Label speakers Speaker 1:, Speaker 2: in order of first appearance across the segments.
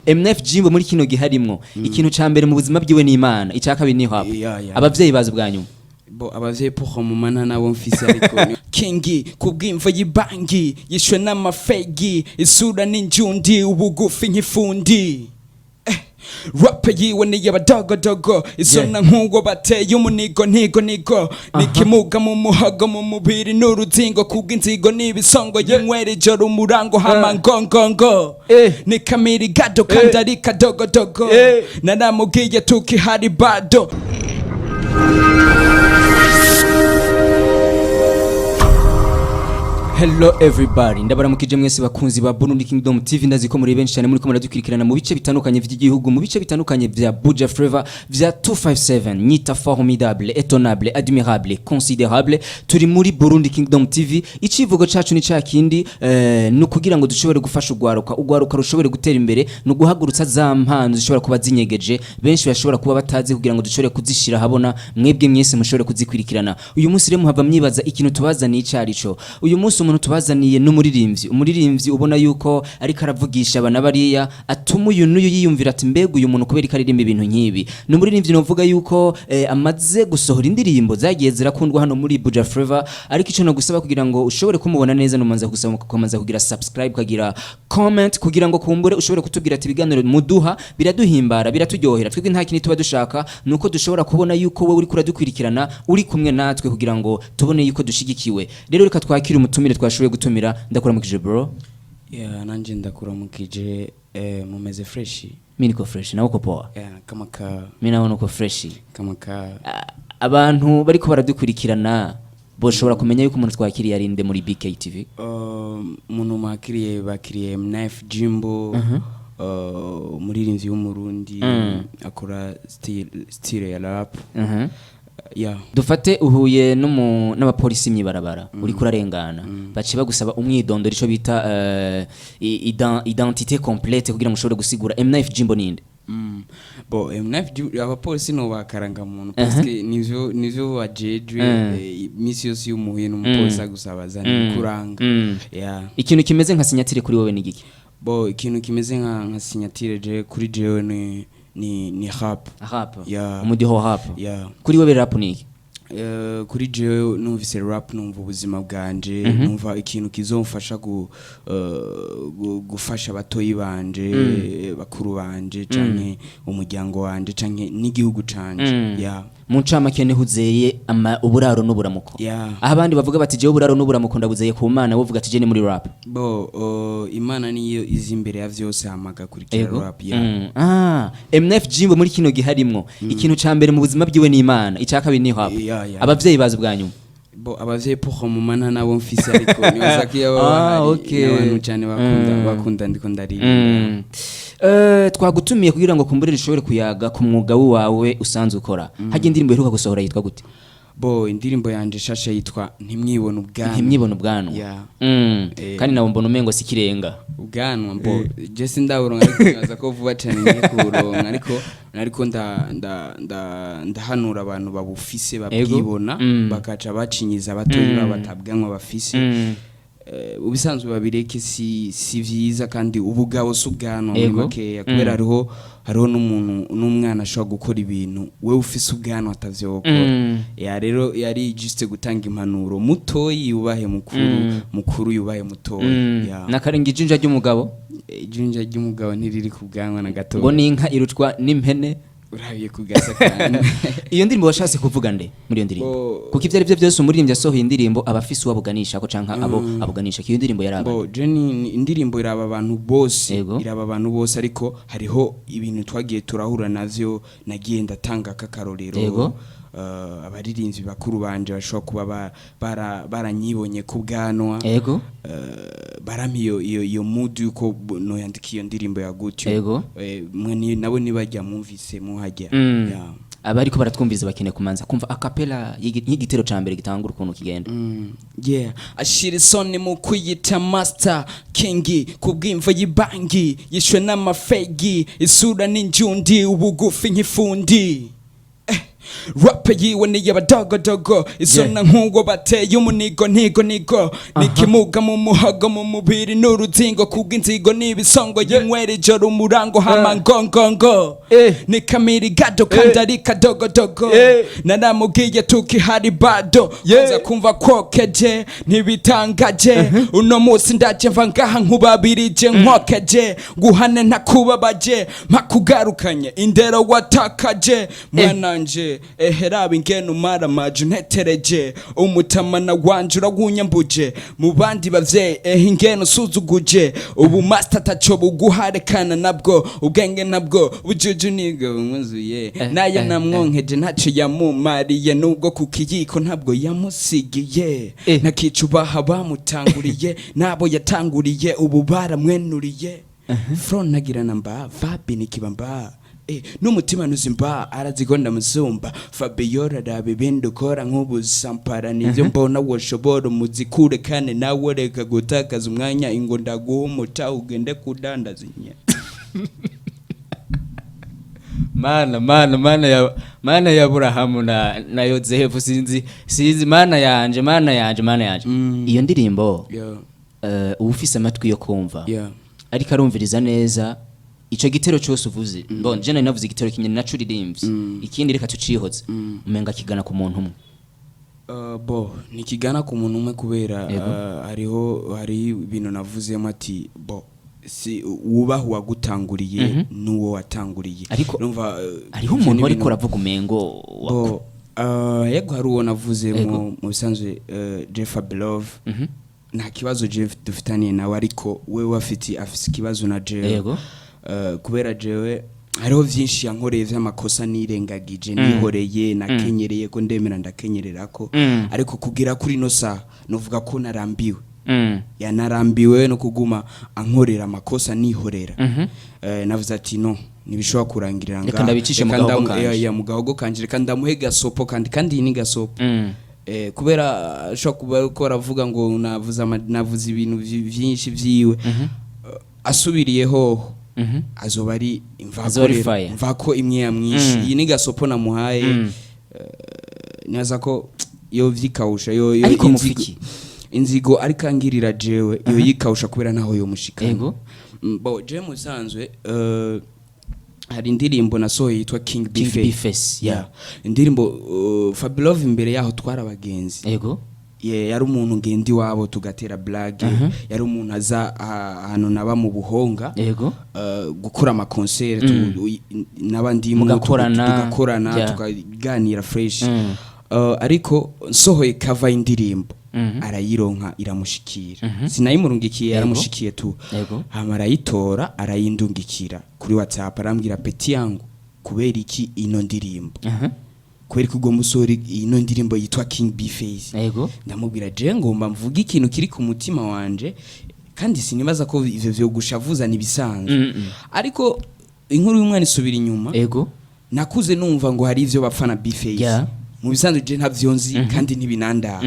Speaker 1: MF Jimbo muri kino gihe harimwo ikintu ca mbere mu buzima bwiwe ni Imana, icya kabiri ni hop.
Speaker 2: Yeah.
Speaker 1: Abavyeyi bazi ubwa nyuma?
Speaker 2: Bo, abavyeyi pour mumana nabo mfise, ariko kingi kubw'imvo y'ibangi yishwe n'amafegi, isura n'injundi, ubugufi nk'ifundi. Rap yiwe ni y'abadogodogo, isona nk'uwo bateye umunigo, ntigo nigo nikimuga mu muhogo, mu mubiri n'uruzingo, kubw'inzigo n'ibisongo yinywera ijoro umurango hama ngongongo. Ni kamiri gado kandi ari kadogodogo. Naramubwiye tukihari bado.
Speaker 1: Hello everybody, ndabaramukije mwese bakunzi ba Burundi Kingdom TV. Ndazi ko muri benshi cyane muri ko muradukurikirana mu bice bitandukanye by'igihugu, mu bice bitandukanye vya Buja Flavor, vya 257. Nyita formidable, étonnable, admirable, considérable. Turi muri Burundi Kingdom TV. Icivugo cacu ni ca kindi, ni ukugira ngo dushobore gufasha ugwaruka, ugwaruka rushobore gutera imbere, ni uguhagurutsa za mpano zishobora kuba zinyegeje, benshi bashobora kuba batazi, kugira ngo dushobore kuzishira habona, mwebwe mwese mushobore kuzikurikirana. Uyu munsi rero muhava mwibaza ikintu tubazaniye icarico. Uyu munsi umuntu tubazaniye n'umuririmbyi, umuririmbyi ubona yuko ariko aravugisha abana bariya, atuma uyu n'uyu yiyumvira ati: "Mbega uyu muntu kubera ko aririmba ibintu nk'ibi?" Ni umuririmbyi novuga yuko amaze gusohora indirimbo zagiye zirakundwa hano muri Buja Flavor. Ariko ico nogusaba kugira ngo ushobore kumubona neza, numanza gusaba kumanza kugira subscribe, ukagira comment, kugira ngo kumbure ushobore kutubwira ati: "Ibiganiro muduha biraduhimbara, biraturyohera." Twebwe nta kintu tuba dushaka, nuko dushobora kubona yuko wowe uriko uradukurikirana uri kumwe natwe, kugira ngo tubone yuko dushigikiwe. Rero reka twakire umutumire twashoboye gutumira. Ndakuramukije, bro.
Speaker 2: Yeah, nanje ndakuramukije. Mumeze fresh?
Speaker 1: Mi niko fresh, nawe uko poa?
Speaker 2: Yeah, kama ka.
Speaker 1: Mi nawe uko fresh?
Speaker 2: Kama ka.
Speaker 1: Ah, abantu bariko baradukurikirana boshobora kumenya yuko umuntu twakiriye ari nde muri BKTV?
Speaker 2: Umuntu mwakiriye, bakiriye Mnif Jimbo, umuririmbyi w'Umurundi akora style ya rap. Yeah.
Speaker 1: Dufate uhuye n'abapolisi mw'ibarabara, uriko urarengana, baciye bagusaba umwidondoro, ico bita identité complète, kugira ngo ushobore gusigura M9 Jimbo ninde.
Speaker 2: Bo, MNF, abapolisi no bakaranga muntu, parce que nivyo bajejwe. Imisi yose iyo umuhuye n'umupolisi agusaba zana ibikuranga. Yeah.
Speaker 1: Ikintu kimeze nka signature kuri wowe ni giki?
Speaker 2: Bo, ikintu kimeze nka signature je kuri jewe ni rap.
Speaker 1: Rap?
Speaker 2: Yeah.
Speaker 1: Umudiho wa rap?
Speaker 2: Yeah.
Speaker 1: Kuri wewe rap ni iki?
Speaker 2: Kuri jewe numvise rap numva ubuzima bwanje, numva ikintu kizomfasha gufasha abatoyi banje, bakuru banje, canke umuryango wanje, canke n'igihugu canje, yeah.
Speaker 1: Mu ncamake niho uzeye uburaro n'uburamuko?
Speaker 2: Yeah.
Speaker 1: Aho abandi bavuga bati: "Jewe uburaro n'uburamuko ndabuzeye ku Mana", wowe uvuga ati: "Je ni muri rap."
Speaker 2: Bo, Imana niyo izi imbere ya vyose, hama agakurikira rap, yeah.
Speaker 1: Ah, MNF Jimbo muri kino gihe harimwo ikintu ca mbere mu buzima bwiwe ni Imana, icya kabiri ni rap.
Speaker 2: Yeah.
Speaker 1: Abavyeyi bazi ubwa nyuma?
Speaker 2: Bo, abavyeyi pour mumana nabo mfise, ariko nibaza ko iyo baba bahari n'abantu cane bakunda bakunda ndiko ndaririmba.
Speaker 1: Twagutumiye kugira ngo kumbure dushobore kuyaga ku mwuga wawe usanzwe ukora. Harya indirimbo iheruka gusohora yitwa gute?
Speaker 2: Bo, indirimbo yanje shasha yitwa "Ntimwibone Ubwanwa".
Speaker 1: "Ntimwibone Ubwanwa".
Speaker 2: Yeah.
Speaker 1: Kandi nawe mbona umengo si ikirenga.
Speaker 2: Ubwanwa, bo, je sindaburonka, ariko nibaza ko vuba cane ngiye kuburonka, ariko nariko nda nda nda ndahanura abantu babufise babwibona, bakaca bacinyiza abatoyi babo batabwanwa bafise. Ubisanzwe babireke, si vyiza, kandi ubugabo si ubwanwa muri makeya, kubera hariho n'umuntu n'umwana ashobora gukora ibintu wewe ufise ubwanwa atavyokora. Ya, rero yari juste gutanga impanuro: mutoyi yubahe mukuru, mukuru yubahe mutoyi. Ya.
Speaker 1: Nakarenga ijinja ry'umugabo.
Speaker 2: Ijunja ry'umugabo ntiriri ku bwanwa na gato.
Speaker 1: Ngo n'inka irutwa n'impene.
Speaker 2: Urabiye ku gasa kandi.
Speaker 1: Iyo ndirimbo washatse kuvuga nde muri iyo ndirimbo? Kuko ibyo ari byo byose, umuririmbyi asohoye indirimbo aba afise uwo abuganisha ko canka abo abuganisha. Iyo ndirimbo yaraba
Speaker 2: Bo, je ni indirimbo iraba abantu bose. Iraba abantu bose, ariko hariho ibintu twagiye turahura navyo, nagiye ndatanga k'akarorero. Abaririmbyi bakuru banje bashobora kuba baranyibonye ku bwanwa. Barampa iyo mood yuko noyandika iyo ndirimbo ya gutyo. Mwe nabo nibajya mwumvise muhajya. Yeah.
Speaker 1: Abariko baratwumviza bakeneye kumanza kumva a cappella y'igitero ca mbere gitangura, ukuntu kigenda.
Speaker 2: Yeah, ashira isoni mu kwiyita master king kubw'imvo y'ibangi yishwe n'amafegi, isura n'injundi, ubugufi nk'ifundi. Rap yiwe ni y'abadogodogo, isona nk'uwo bateye umunigo, ntigo nigo nikimuga mu muhogo, mu mubiri n'uruzingo, kubw'inzigo n'ibisongo, yinywera ijoro umurango, hama ngongongo. Ni kamiri gado kandi ari kadogodogo. Naramubwiye tukihari bado kwanza kumva kwokeje ntibitangaje. Uno munsi ndaje mva ngaha nkubabirije, nkokeje nguhane ntakubabaje, mpakugarukanye indero watakaje, mwananje. Eheraba ingene umara amaje, untetereje umutamana wanje, urawunyambuje mu bandi bavyeyi. Ehe ingene usuzuguje ubu master, ataco buguharekana nabwo ubwenge, nabwo bujuju nibwo bumwuzuye. Nayo namwonkeje ntaco yamumariye, nubwo ku kiyiko ntabwo yamusigiye. Ntakicubaha bamutanguriye, nabo yatanguriye ubu baramwenuriye. Fro ntagira namba Fabi nikibamba, n'umutima nuzimba arazigonda musumba Fabiola. Raba ibindi ukora nk'ubusampara, nivyo mbona woshobora umuzikure kane nawe. Reka gutakaza umwanya, ingo ndaguha umuta ugende kudandaza inyama.
Speaker 1: Mana, mana, mana ya mana ya Aburahamu na Yozefu, sinzi, mana yanje, mana yanje, mana yanje. Iyo ndirimbo, uba ufise amatwi yo kumva, ariko arumviriza neza ico gitero cyose uvuze. Bon, je nari navuze igitero kimwe naco uririmbye, ikindi reka tucihoze, umenga kigana ku muntu umwe.
Speaker 2: Bo ntikigana ku muntu umwe kubera
Speaker 1: Yego.
Speaker 2: Hariho hari ibintu navuzemo ati bo si wubaha uwagutanguriye n'uwo watanguriye.
Speaker 1: Ariko
Speaker 2: Urumva,
Speaker 1: hariho
Speaker 2: ivyo
Speaker 1: umuntu
Speaker 2: ni
Speaker 1: ariko
Speaker 2: ibintu-
Speaker 1: aravuga umengo
Speaker 2: Bo, yego, hari uwo navuze
Speaker 1: Yego.
Speaker 2: mu bisanzwe, Jeff Abelove. Nta kibazo Jeff dufitaniye nawe, ariko wewe afise ikibazo na Jeff. Kubera jewe hariho vyinshi yankoreye vy'amakosa nirengagije, nihoreye, nakenyereye ko ndemera ndakenyerera ko. Ariko kugira kuri no saha novuga ko narambiwe, yanarambiwe no kuguma ankorera amakosa nihorera. Navuze ati no ntibishobora kurangirira
Speaker 1: Reka
Speaker 2: ngaha.
Speaker 1: ndabicishe mu
Speaker 2: Reka
Speaker 1: gahogo kanje.
Speaker 2: Ya, mu gahogo kanje, reka ndamuhe gasopo. Kandi iyi ni gasopo. Kubera ashobora kuba ariko aravuga ngo navuze ibintu vyinshi vyiwe. Asubiriye hoho azoba ari imvako.
Speaker 1: Azoba ari
Speaker 2: Rero,
Speaker 1: fire.
Speaker 2: imvako imwe ya mwinshi. Iyi ni gasopo namuhaye. Nibaza ko yo vyikawusha yo
Speaker 1: Ariko mufiki.
Speaker 2: Inzigo ariko angirira jewe iyo yikawusha kubera ntaho yomushikana. Bo jewe musanzwe, hari indirimbo nasohoye yitwa King
Speaker 1: King
Speaker 2: B-Face.
Speaker 1: B-Face, yeah.
Speaker 2: Indirimbo, Fabilove imbere yaho twari abagenzi. Ye, yari umuntu ngenda iwabo tugatera blague, yari umuntu aza ahantu naba mu Buhonga, gukora ama concert, naba ndimo
Speaker 1: Mugakorana.
Speaker 2: Tugakorana, tukaganira fresh. Ariko nsohoye cover y'indirimbo, arayironka, iramushikira. Sinayimurungikiye, yaramushikiye tu. Hama arayitora, arayindungikira kuri WhatsApp, arambwira: "Petit yangu, kubera iki ino ndirimbo, kubera ko ugomba usohora ino ndirimbo yitwa King B-Face?" Ndamubwira: "Je ngomba mvuge ikintu kiri ku mutima wanje, kandi sinibaza ko ivyo vyo gushavuza nibisanzwe." Ariko inkuru y'umwana isubira inyuma. Nakuze numva ngo hari ivyo bapfa na B-Face. Mu bisanzwe je ntavyo nzi kandi ntibinandaba.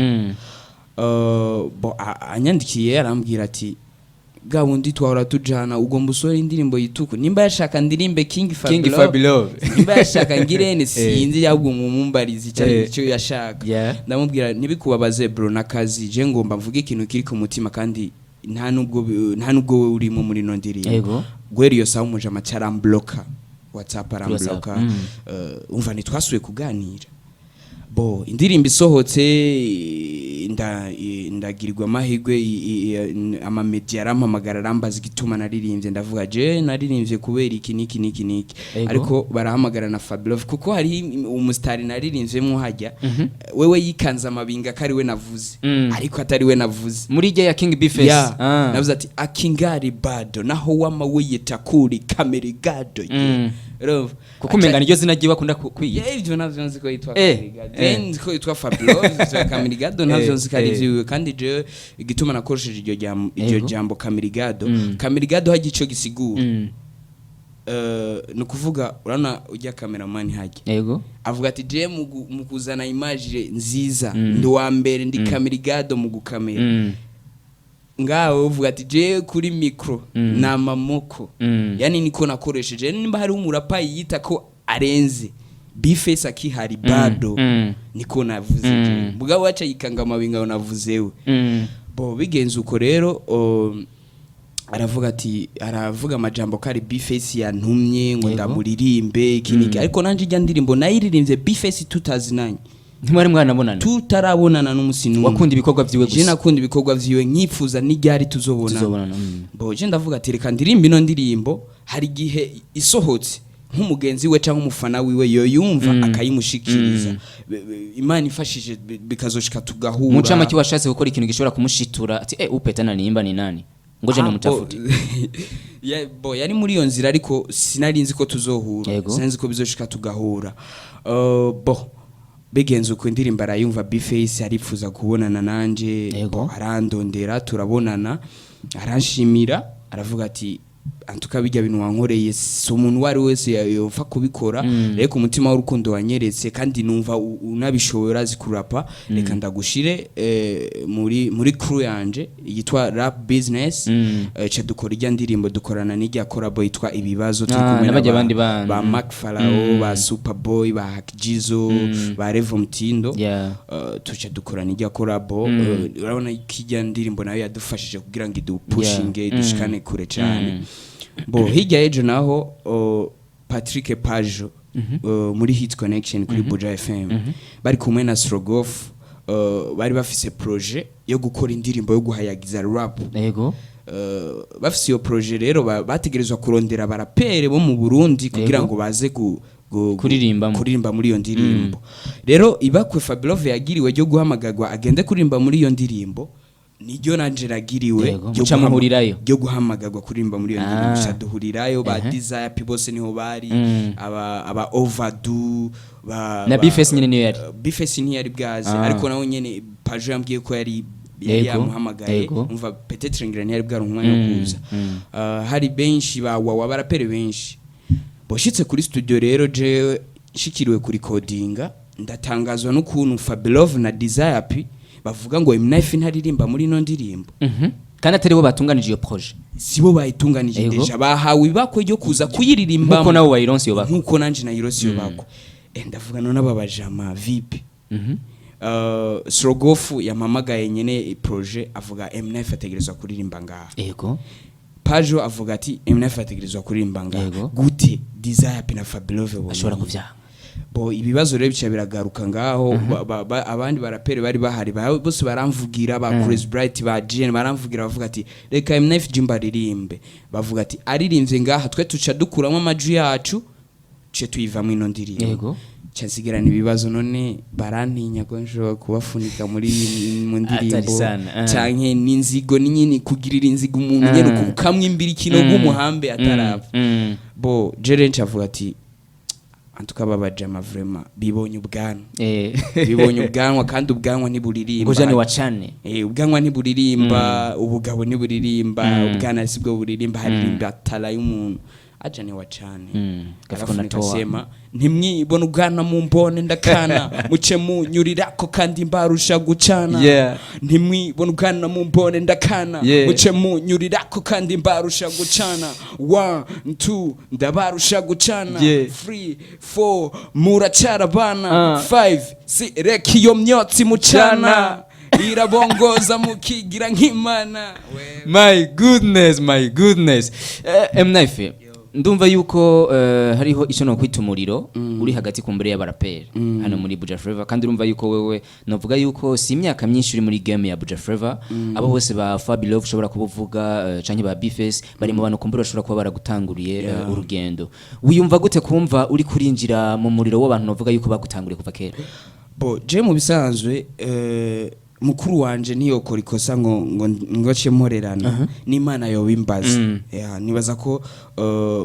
Speaker 2: Bo anyandikiye arambwira ati: "Bwa bundi twahora tujana, ugomba usohora indirimbo yituku." Nimba yashaka ndirimbe King
Speaker 1: King
Speaker 2: Fabio,
Speaker 1: Fabio.
Speaker 2: nimba yashaka ngirene, sinzi, ahubwo mumumbarize icyo icyo yashaka. Ndamubwira: "Ntibikubabaze bro, nakazi. Je ngomba mvuge ikintu kiri ku mutima, kandi nta nubwo wowe urimo muri ino ndirimbo." Guhera iyo saha umujama arambloka WhatsApp, arambloka.
Speaker 1: WhatsApp.
Speaker 2: Umva, ntitwasubiye kuganira. Bo indirimbo isohotse, ndagirirwa amahirwe, amamedia arampamagara, arambaza igituma naririmbye. Ndavuga: "Je naririmbye kubera iki niki niki niki." Ariko barahamagara na Fabilove, kuko hari umusitari naririmvyemo hajya, wewe yikanze amabinga ko ari we navuze, ariko atari we navuze.
Speaker 1: Muri ijya ya King B-Face.
Speaker 2: Ya, navuze ati akingari bado naho wama wiyita kuri kamerigado. Urumva?
Speaker 1: Kuko umenga niryo zina ryiwe akunda kwiyita.
Speaker 2: Yeah, ivyo navyo nzi ko yitwa Kamirigado. Nzi ko yitwa Fabulous, yitwa Kamirigado, navyo nzi ko ari vyiwe. Kandi jewe igituma nakoresheje iryo jambo Kamirigado, Kamirigado hajya ico gisigura. Ni ukuvuga, urabona ujya cameraman hajya avuga ati: "Je mu kuzana image nziza ndi wa mbere, ndi Kamirigado mu gukamera." Ngaho uvuga ati: "Je kuri micro ni amamoko." Yani niko nakoresheje. Nimba hari umurapa yiyita ko arenze, B-Face akihari bado. Niko navuze je, mugabo waca yikanga amabinga navuzewe. Bo bigenze uko rero, aravuga ati, aravuga amajambo ko ari B-Face yantumye ngo ndamuririmbe iki niki. Ariko nanje ijya ndirimbo nayiririmbye B-Face tutazinanye.
Speaker 1: Ntimwari mwanabonana?
Speaker 2: Tutarabonana n'umusi n'umwe.
Speaker 1: Wakunda ibikorwa vyiwe
Speaker 2: Je
Speaker 1: gusa?
Speaker 2: nakunda ibikorwa vyiwe, nkifuza n'iryari tuzobona.
Speaker 1: Tuzobonana.
Speaker 2: Bo je ndavuga ati reka ndirimbe ino ndirimbo, hari igihe isohotse nk'umugenzi we cyangwa umufana wiwe yoyumva akayimushikiriza. Imana ifashije bikazoshika tugahura.
Speaker 1: Mu ncamake, washatse gukora ikintu gishobora kumushitura ati upeta nimba ni nani, ngoja
Speaker 2: Ah,
Speaker 1: nimutafute.
Speaker 2: Bo yari muri iyo nzira, ariko sinari nzi ko tuzohura. Sinari nzi ko bizoshika tugahura. Bo bigenze uko, indirimbo arayumva B-Face, arifuza kubonana nanje. Bo, arandondera, turabonana, aranshimira, aravuga ati antuka bijya bintu wankoreye si umuntu uwo ari we wese yopfa kubikora. Reka umutima w'urukundo wanyeretse kandi numva unabishoboye, urazi kurapa, reka ndagushire muri crew yanje yitwa Rap Business. Ca dukora ijya ndirimbo, dukorana n'ijya collabo yitwa Ibibazo, turi kumwe
Speaker 1: n'abajya
Speaker 2: na
Speaker 1: abandi bana.
Speaker 2: Ba Mark Farao, ba Superboy, ba Hakjizo, ba Revo Mtindo. Tuca dukorana ijya collabo. Urabona ko ijya ndirimbo nayo yadufashije kugira ngo idupushinge, idushikane kure cyane. Bo hirya y'ejo naho, Patrick Pajo, muri Hit Connection kuri Buja FM, bari kumwe na Strogoff, bari bafise projet yo gukora indirimbo yo guhayagiza rap. Bafise iyo projet rero, bategerezwa kurondera abarapere bo mu Burundi kugira ngo baze
Speaker 1: Kuririmbamo.
Speaker 2: kuririmba muri iyo ndirimbo. Rero ibakwe Fabilove yagiriwe ryo guhamagarwa agende kuririmba muri iyo ndirimbo, niryo nanje nagiriwe ryo
Speaker 1: Muca muhurirayo.
Speaker 2: ryo guhamagarwa kuririmba muri iyo ndirimbo. Tuca duhurirayo, ba Desire P bose niho bari, aba Overdue ba
Speaker 1: Na B-Face nyene niyo yari?
Speaker 2: B-Face ntiyari bwaze, ariko nawe nyene Pajo yambwiye ko yari yamuhamagaye. Umva, peut-être ngira ntiyari bwaronka umwanya wo kuza. Hari benshi ba Wawa, barapere benshi. Boshitse kuri studio rero, jewe nshikiriwe kuri codinga, ndatangazwa n'ukuntu Fabilove na Desire P bavuga ngo M9 ntaririmba muri ino ndirimbo.
Speaker 1: Kandi atari bo batunganije iyo projet?
Speaker 2: Sibo bayitunganije. Déjà bahawe ibakwe ryo kuza kuyiririmba.
Speaker 1: Nkuko nabo bayironse iyo bakwe.
Speaker 2: Nkuko nanje nayironse iyo bakwe. Ndavuga none aba bajama vipi? Srogofu yampamagaye nyene projet avuga M9 ategerezwa kuririmba ngaha. Pajo avuga ati M9 ategerezwa kuririmba ngaha. Gute Desire P na Fabilove bo
Speaker 1: Ashobora kuvyanga?
Speaker 2: Bo ibibazo rero bica biragaruka ngaho. Abandi baraperi bari bahari bose baramvugira, ba Chris Bright, ba GN baramvugira, bavuga ati reka M9 Jimba aririmbe. Bavuga ati aririmbye ngaha twe tuca dukuramo amajwi yacu, ce tuyivamwo ino ndirimbo. Nsigarana ibibazo, none barantinya ko nshobora kubafunika muri mu
Speaker 1: Atari
Speaker 2: ndirimbo
Speaker 1: sana, ah.
Speaker 2: canke n'inzigo ni nyine kugirira inzigo umuntu nyene ukamwimbira ikinogo umuhambe atarapfa. Bo jerenci avuga ati antuka babajama vraiment bibonye ubwanwa. Bibonye ubwanwa, kandi ubwanwa ntiburirimba.
Speaker 1: Ngoja ni wacane.
Speaker 2: Ubwanwa ntiburirimba, ubugabo ntiburirimba, ubwana sibwo buririmba, haririmba tala y'umuntu aja ni wacane.
Speaker 1: Gafiko
Speaker 2: Arafunika.
Speaker 1: natoa.
Speaker 2: Sema ntimwibona ubwana mumbone ndakana, muce munyurirako kandi mbarusha gucana. Ntimwibona ubwana mumbone ndakana, muce munyurirako kandi mbarusha gucana. 1, 2, ndabarusha gucana. 3, 4, muracara abana. 5, 6, reka iyo myotsi mucana irabongoza mukigira nk'imana.
Speaker 1: My goodness, my goodness. M9, ndumva yuko hariho icyo nokwita umuriro uri hagati ku mbere y'abaraperi hano muri Buja Flavor, kandi urumva yuko wewe novuga yuko si imyaka myinshi uri muri game ya Buja Flavor. Abo bose ba Fabi Love ushobora kubuvuga, canke ba Bface, bari mu bantu kumbura bashobora kuba baragutanguriye urugendo. Wiyumva gute kumva uri kurinjira mu muriro w'abantu novuga yuko bagutanguriye kuva kera?
Speaker 2: Bo je mu bisanzwe, mukuru wanje ntiyokora ikosa ngo ce mporerana n'Imana yobimbaza. Yeah, nibaza ko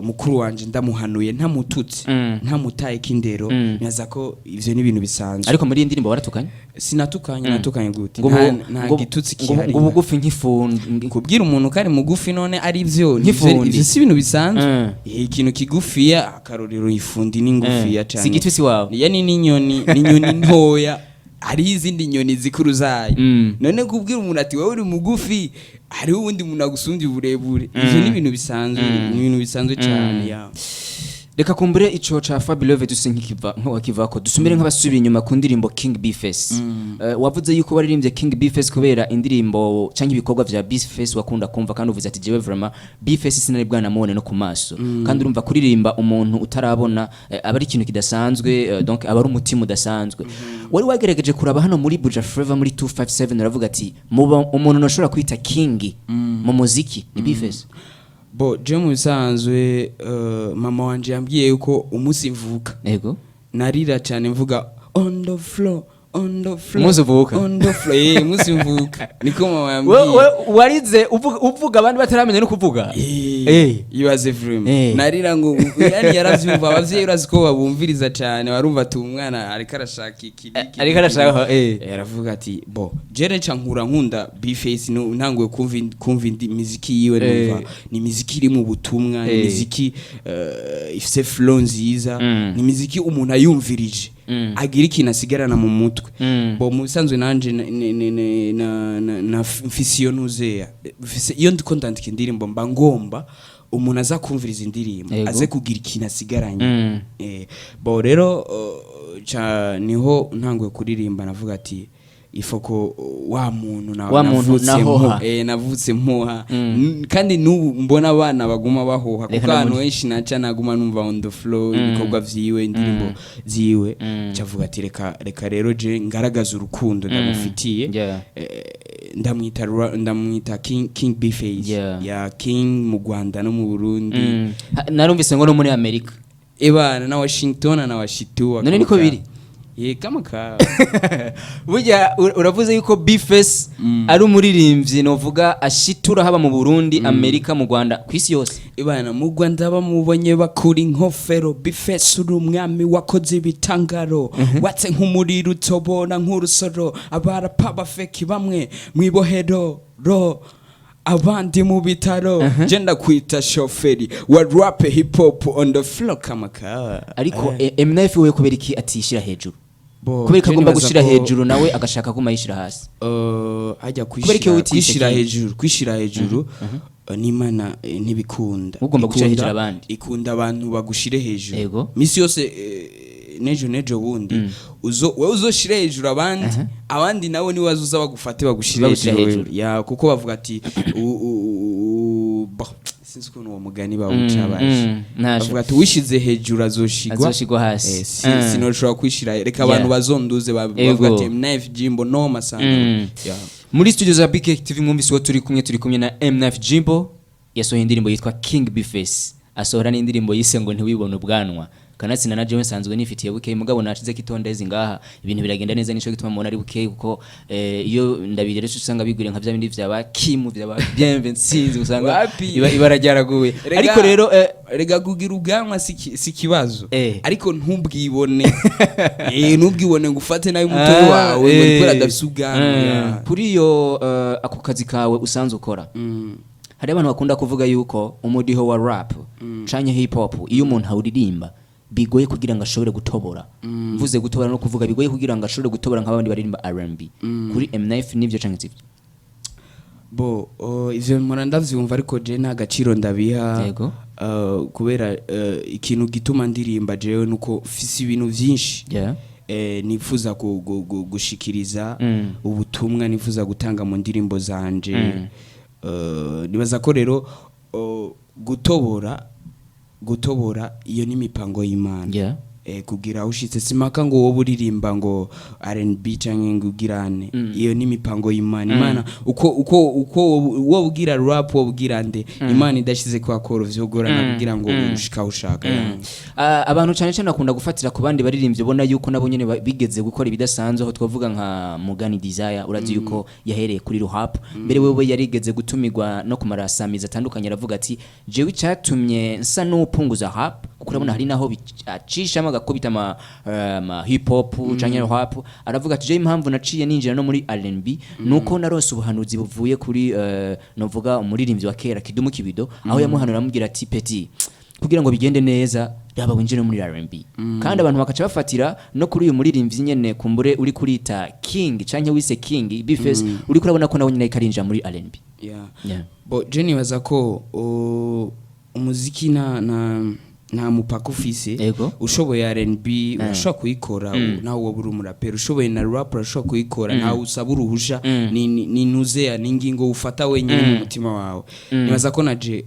Speaker 2: mukuru wanje ndamuhanuye ntamututse, ntamutaye k'indero. Nibaza ko ivyo ni ibintu bisanzwe.
Speaker 1: Ariko muri iyi ndirimbo waratukanye.
Speaker 2: Sinatukanye. Natukanye gute?
Speaker 1: Ngo
Speaker 2: Nta gitutsi kihari.
Speaker 1: ngo bugufi nk'ifundi.
Speaker 2: Kubwira umuntu ko ari mugufi none ari byo?
Speaker 1: Nk'ifundi.
Speaker 2: Ivyo si ibintu bisanzwe. Ikintu kigufiya, akarorero ifundi ni ngufiya cane.
Speaker 1: Si igitutsi wawe.
Speaker 2: Yani n'inyoni, n'inyoni ntoya, hariho izindi nyoni zikuru zayo. None kubwira umuntu ati wowe uri mugufi, hariho uwundi muntu agusumbya uburebure, ivyo ni ibintu bisanzwe, ni ibintu bisanzwe cyane ya.
Speaker 1: Reka kumbure ico ca Fabulove duse nk'ikiva nk'uwakivako, dusumire nk'abasubiye inyuma ku ndirimbo King Bface. Wavuze yuko waririmbye King Bface kubera indirimbo canke ibikorwa vya Bface wakunda kumva, kandi uvuze ati jewe vraiment Bface sinari bwanamubone no ku maso. Kandi urumva kuririmba umuntu utarabona aba ari ikintu kidasanzwe, donc aba ari umutima udasanzwe. Wari wagerageje kuraba hano muri Buja Flavor, muri 257, uravuga ati muba umuntu nashobora kwita King mu muziki ni Bface.
Speaker 2: Bo je mu bisanzwe, mama wanje yambwiye yuko umunsi mvuka narira cyane mvuga "on the floor, on the floor".
Speaker 1: Umunsi uvuka?
Speaker 2: On the floor, umunsi mvuka, niko mama yambwiye.
Speaker 1: Warize uvuga abandi bataramenya no kuvuga.
Speaker 2: Ibaze vraiment. Narira ngo yani yaravyumva, abavyeyi urazi ko babumviriza cyane, barumva ati umwana ariko arashaka iki n'iki,
Speaker 1: Ariko arashaka,
Speaker 2: n'iki. Aravuga ati bo jere ca nkura nkunda Bface, ntanguye kumva indi miziki yiwe, numva ni miziki iri mu butumwa, ni miziki ifise flow nziza, ni miziki umuntu ayumvirije agira ikintu asigarana mu mutwe. Bo mu bisanzwe nanje na mfise iyo ntuzeya, mfise iyo ndiko ndandika indirimbo, mba ngomba umuntu aza kumviriza indirimbo aze kugira ikintu asigaranye. Bo rero ca niho ntanguye kuririmba, navuga ati ifoko wa muntu na,
Speaker 1: Wa muntu
Speaker 2: navutse
Speaker 1: nahoha.
Speaker 2: Navutse mpuha. Kandi n'ubu mbona abana baguma bahoha
Speaker 1: Reka
Speaker 2: kuko ahantu
Speaker 1: namuri-
Speaker 2: henshi naca naguma numva on the floor, ibikorwa vyiwe, indirimbo ziwe, cavuga ati reka rero je ngaragaza urukundo ndamufitiye. Ndamwita King Bface, ya King mu Rwanda no mu Burundi.
Speaker 1: Narumvise ngo no muri Amerika.
Speaker 2: Ebana na Washington na Washitua.
Speaker 1: None niko biri?
Speaker 2: Ye kama ka
Speaker 1: Burya uravuze yuko Bface ari umuririmbyi novuga ashitura haba mu Burundi, Amerika, mu Rwanda, ku isi yose.
Speaker 2: Ibana mu Rwanda bamubonye bakura inkofero. Bface uri umwami wakoze ibitangaro, watse nk'umuriro utobora nk'urusoro, abarapa bafeki bamwe mwibohero ro, abandi mu bitaro. Je ndakwita shoferi wa rap hip hop, on the floor kama ka.
Speaker 1: Ariko MNF we kubera iki atishira hejuru?
Speaker 2: Bo,
Speaker 1: Kubera ko
Speaker 2: je
Speaker 1: agomba
Speaker 2: nibaza
Speaker 1: gushira
Speaker 2: ko-
Speaker 1: hejuru, nawe agashaka kuma yishira hasi.
Speaker 2: Ajya
Speaker 1: Kubera iki wowe
Speaker 2: kwishira
Speaker 1: utise
Speaker 2: kwishira
Speaker 1: King?
Speaker 2: hejuru, kwishira hejuru n'Imana ntibikunda.
Speaker 1: Ugomba gushira hejuru abandi.
Speaker 2: Ikunda abantu bagushire hejuru. Misi yose, nejo bundi uzo wewe uzoshire hejuru abandi, abandi nawe niwe bazoza bagufate bagushire
Speaker 1: Bagushire
Speaker 2: hejuru.
Speaker 1: hejuru.
Speaker 2: Ya, kuko bavuga ati sinzi ukuntu uwo mugani bawuca baje.
Speaker 1: Ntaco.
Speaker 2: Bavuga ati wishize hejuru azoshigwa
Speaker 1: Azoshigwa hasi.
Speaker 2: Sinoshobora kwishira, reka abantu bazonduze bavuga ati MNF Jimbo no masanga. Yeah.
Speaker 1: Muri studio za BK TV mwumvise uwo turi kumwe, turi kumwe na M9 Jimbo, yasohoye indirimbo yitwa King Bface, asohora n'indirimbo yise ngo ntiwibone ubwanwa. Kanatsinda na jewe nsanzwe nifitiye bukeye, mugabo nashize kitondezi ngaha ibintu biragenda neza, nico gituma mubona ari bukeye, kuko iyo ndabirere usanga bigwire nka bya bindi vyaba Kimu, vyaba Bienve nsinzi, usanga
Speaker 2: Wapi?
Speaker 1: Ibara ryaraguye. Ariko rero
Speaker 2: Rega kugira ubwanwa si kibazo, ariko ntubwibone, ntubwibone ngo ufate nabi mutoyi wawe ngo kubera adafise ubwanwa. Ya.
Speaker 1: Kuri iyo ako kazi kawe usanzwe ukora, hari abantu bakunda kuvuga yuko umudiho wa rap canke hip hop iyo umuntu awuririmba bigoye kugira ngo ashobore gutobora. Mvuze gutobora no kuvuga bigoye kugira ngo ashobore gutobora nk'abandi baririmba R&B. Kuri M9 nivyo canke sivyo?
Speaker 2: Bo ivyo mpora ndavyumva, ariko je nta gaciro ndabiha. Kubera ikintu gituma ndirimba jewe nuko mfise ibintu vyinshi nifuza gushikiriza, ubutumwa nifuza gutanga mu ndirimbo zanje. Nibaza ko rero gutobora iyo ni imipango y'Imana. Kugira ushitse simaka ngo wowe uririmba ngo R&B canke ngo ugirane, iyo ni imipango y'Imana. Imana uko wowe ugira rap, wowe ugira nde, Imana idashize kwa koro vyogorana kugira ngo ushika ushaka. Yeah.
Speaker 1: Ah, abantu cyane cyane bakunda gufatira ku bandi baririmbyi ubona yuko nabo nyene bigeze gukora ibidasanzwe, aho twavuga nka Mugani Desire. Urazi yuko yahereye kuri rap mbere, wewe yarigeze gutumirwa no ku marasamizi atandukanye, aravuga ati jewe icyatumye nsa n'upunguza rap, kuko urabona hari naho acishamo agakubita ama hip hop canke rap, aravuga ati jewe impamvu naciye ninjira no muri R&B nuko narose ubuhanuzi buvuye kuri novuga umuririmbyi wa kera Kidumu Kibido, aho yamuhanura amubwira ati petit, kugira ngo bigende neza raba winjire muri R&B. Kandi abantu bakaca bafatira no kuri uyu muririmbyi nyene kumbure uri kurita King canke wise King Bface, uri kurabona ko nawe nyene ariko arinjira muri R&B.
Speaker 2: Bo je nibaza ko umuziki na Nta mupaka ufise. Ushoboye R&B urashobora kuyikora, nawe woba uri umuraperi. Ushoboye na rap urashobora kuyikora, ntawe usaba uruhusha. Ni nuzeya, ni ingingo ufata wenyine mu mutima wawe. Nibaza ko naje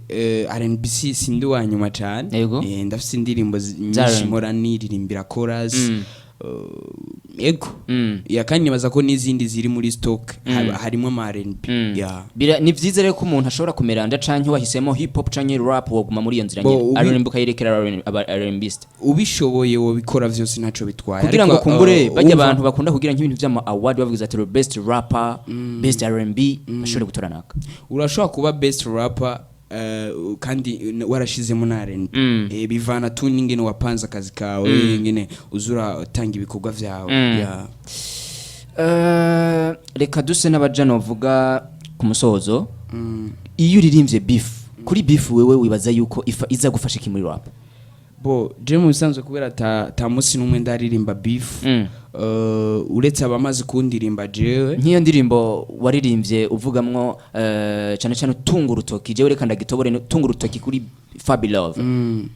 Speaker 2: R&B si sindi wa nyuma cyane. Ndafise indirimbo
Speaker 1: Za
Speaker 2: nyinshi
Speaker 1: R&B.
Speaker 2: mpora niririmbira chorus. Ego, ya, kandi nibaza ko n'izindi ziri muri stock, harimo ama R&B, ya.
Speaker 1: Ni vyiza rero ko umuntu ashobora kumeranda, canke wahisemo hip hop canke rap, woguma muri iyo nzira
Speaker 2: Bo,
Speaker 1: nyene, R&B ukayirekera aba R&Bist?
Speaker 2: Ubishoboye wobikora vyose, ntaco bitwaye.
Speaker 1: Kugira ngo
Speaker 2: Ariko,
Speaker 1: kumbure bajya
Speaker 2: wumva-
Speaker 1: abantu bakunda kugira nk'ibintu vy'ama award, bavuga ati best rapper, best R&B, bashobore gutora naka.
Speaker 2: Urashobora kuba best rapper kandi warashizemo na R&B. Bivana tu n'ingene wapanze akazi kawe, ingene uzura utanga ibikorwa vyawe, yeah.
Speaker 1: Reka duse n'abaja novuga ku musozo. Iyo uririmbye beef, kuri beef wewe wibaza yuko ifa iza gufasha iki muri rap?
Speaker 2: Bo, je mu bisanzwe, kubera ta musi n'umwe ndaririmba beef, uretse abamaze kundirimba jewe.
Speaker 1: Nk'iyo ndirimbo waririmbye uvugamwo cyane cyane utunga urutoki, jewe reka ndagitobore, tunga urutoki kuri Fabi Love,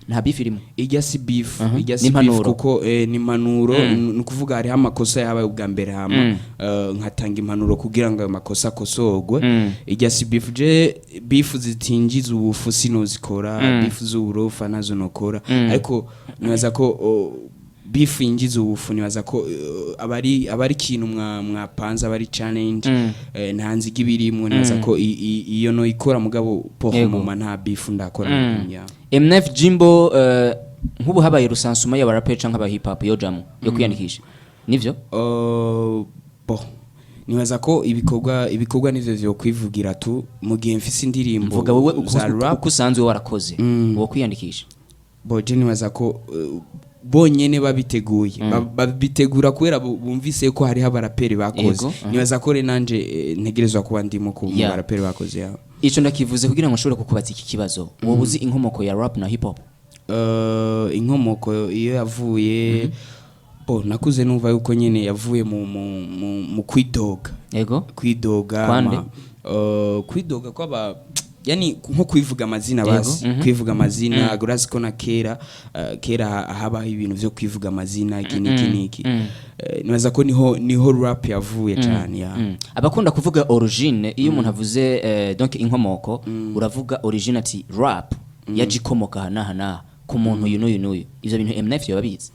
Speaker 1: nta beef irimo?
Speaker 2: Ijya si beef. Ijya
Speaker 1: Ni
Speaker 2: si beef.
Speaker 1: impanuro.
Speaker 2: Kuko ni impanuro. Ni ukuvuga hariho amakosa yabaye ubwa mbere, hama nkatanga impanuro kugira ngo ayo makosa akosorwe. Ijya si beef. Je beef zitinjiza ubufu sinozikora, beef z'uburofa nazo nokora, ariko nibaza ko beef yinjiza ubufu, nibaza ko abari ikintu mwapanze, abari challenge, nta nziga ibirimwo. Nibaza ko iyo noyikora, mugabo pour moment nta beef ndakora, yeah.
Speaker 1: MNF Jimbo, nk'ubu habaye recensement y'abaraperi canke aba hip hop, yojamo yo kwiyandikisha, nivyo?
Speaker 2: Bo, nibaza ko ibikorwa nivyo vyo kwivugira tu. Mu gihe mfise indirimbo
Speaker 1: Mvuga wowe uko,
Speaker 2: za rap,
Speaker 1: uko usanzwe warakoze, wo kwiyandikisha?
Speaker 2: Bo, je nibaza ko bonyene babiteguye, babitegura kubera bumvise ko hariho abaraperi bakoze. Nibaza ko rero nanje ntegerezwa kuba ndimo ku mu baraperi bakoze, ya.
Speaker 1: Ico ndakivuze kugira ngo nshobore kukubaza iki kibazo: wowe uzi inkomoko ya rap na hip hop?
Speaker 2: Inkomoko iyo yavuye, bo, nakuze numva yuko nyene yavuye mu kwidoga. Kwidoga.
Speaker 1: Kwande?
Speaker 2: Kwidoga kwaba, yani nko kwivuga amazina, basi kwivuga amazina. Urazi ko na kera, kera habaho ibintu vyo kwivuga amazina, iki niki niki. Nibaza ko niho rap yavuye cyane, ya.
Speaker 1: Abakunda kuvuga origine, iyo umuntu avuze donc inkomoko, uravuga origine, ati rap yaje ikomoka aha n'aha n'aha ku muntu uyu n'uyu n'uyu. Ivyo bintu MNF yoba abizi?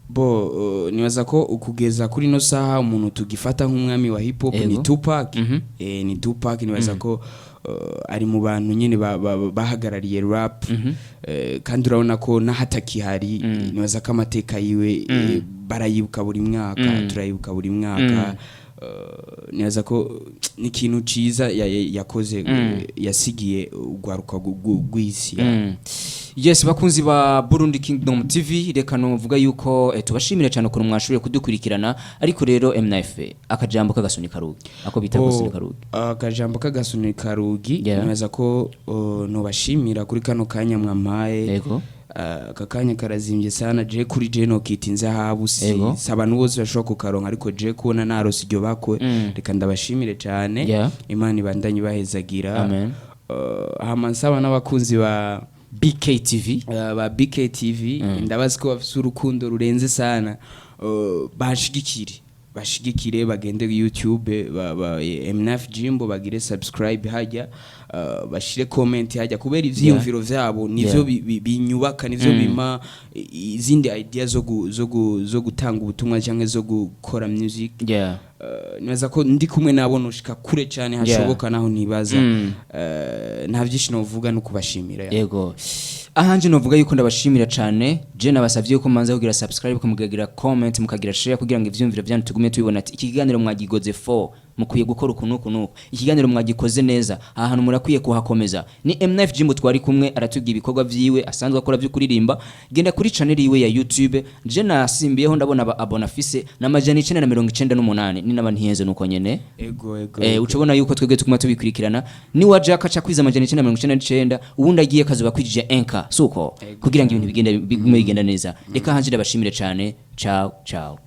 Speaker 2: Bo, nibaza ko ukugeza kuri no saha umuntu tugifata nk'umwami wa hip hop ni Tupac. Ni Tupac. Nibaza ko ari mu bantu nyine bahagarariye rap. Kandi urabona ko n'ahatakihari, nibaza ko amateka yiwe barayibuka buri mwaka, turayibuka buri mwaka. Nibaza ko ni ikintu ciza yakoze, yasigiye urwaruka rw'isi, ya.
Speaker 1: Yes, bakunzi ba Burundi Kingdom TV, reka novuga yuko tubashimire cyane ukuntu mwashoboye kudukurikirana. Ariko rero MNF, akajambo k'agasunika rugi, ako bita gasunika rugi.
Speaker 2: Akajambo k'agasunika rugi, nibaza ko nobashimira kuri kano kanya mwampaye. Aka kanya karazimbye sana. Je kuri je nokita inzahabu, si si abantu bose bashobora kukaronka, ariko je kubona narose iryo bakwe, reka ndabashimire cyane. Imana ibandanye ibahezagira.
Speaker 1: Amen.
Speaker 2: Hama nsaba n'abakunzi ba
Speaker 1: BKTV,
Speaker 2: ba BKTV, ndabazi ko bafise urukundo rurenze sana. Bashigikire, bagende YouTube ba MNF Jimbo, bagire subscribe hajya, bashire comment hajya, kubera ivyiyumviro vyabo nivyo binyubaka, nivyo bima izindi idea zo gutanga ubutumwa cyangwa zo gukora music. Nibaza ko ndi kumwe nabo noshika kure cyane hashoboka, naho ntibaza. Nta byinshi novuga, no kubashimira, ya.
Speaker 1: Yego, ahanje novuga yuko ndabashimira cyane. Je nabasavye yuko manza kugira subscribe, mukagira comment, mukagira share, kugira ngo ivyumviro byanyu tugume tubibona, ati iki kiganiro mwagigoze fo, mukwiye gukora uku nuku nuku, ikiganiro mwagikoze neza, aha hantu murakwiye kuhakomeza. Ni MNF Jimbo twari kumwe, aratubwira ibikorwa vyiwe asanzwe akora byo kuririmba. Genda kuri channel yiwe ya YouTube, je nasimbiyeho ndabona aba abona afise na 998, ni naba ntihenze nuko nyene.
Speaker 2: Ego.
Speaker 1: Ucubona yuko twebwe tuguma tubikurikirana, ni waje akaca kwiza 999, ubundi agiye kazoba kwijije enka suko, kugira ngo ibintu bigende, bigume bigenda neza. Reka hanje ndabashimire cyane. Ciao ciao.